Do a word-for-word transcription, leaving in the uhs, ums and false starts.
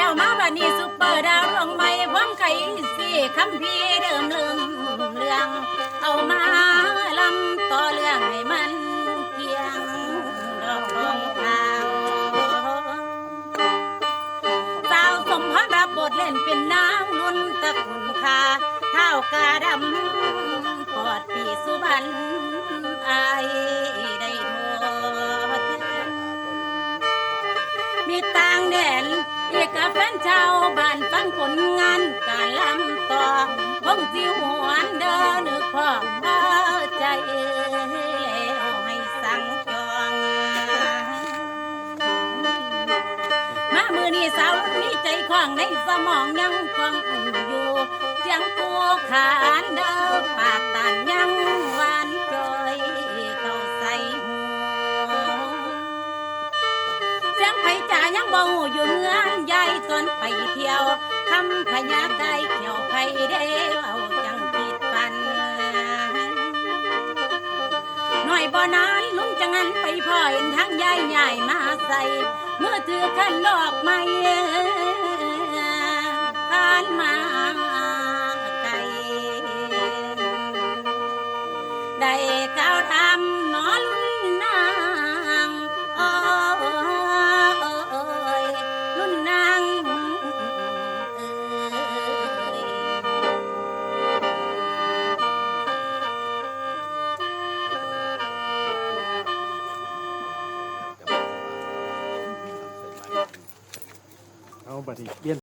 เอามาบัดนี้ซุปเปอร์ดาวดวงใหม่พร้อมไขสี่คำพีร์เดิมเริ่มเรื่อง เอามาลำต่อเรื่องให้มันเกี่ยงดอกของข่าว สาวสมพรรับบทเล่นเป็นนางลุนตะกุนคาท้าวกาดำปอดปีสุพรรณอายได้โทษ มีต่างแดน อีกกับแฟนชาวบ้านฟังผลงานการลำต่อ คงสิหวนเดินนึกพ่อพ่อใจแล้วให้สั่งจอง มามือนี้สาวมีใจคล้องในสมองยังคล้องอยู่ เสียงกูขานเด้อปากตานยังหวานจอยเข้าใส่หู เสียงไผจ๋ายังบ่ฮู้อยู่เฮือนยายตอนไปเที่ยว คำพญาไก่เขียวไผเด้เอาจังคิดปัน หน่อยบ่นานลุงจังหันไปพ่อเห็นทางยายใหญ่มาใส่ มือถือขันดอกไม้ขันมาไกล ได้กล่าวถามหนอลุนนาง โอ้ย ลุนนางเอ้ย เอาบัดนี้เปลี่ยน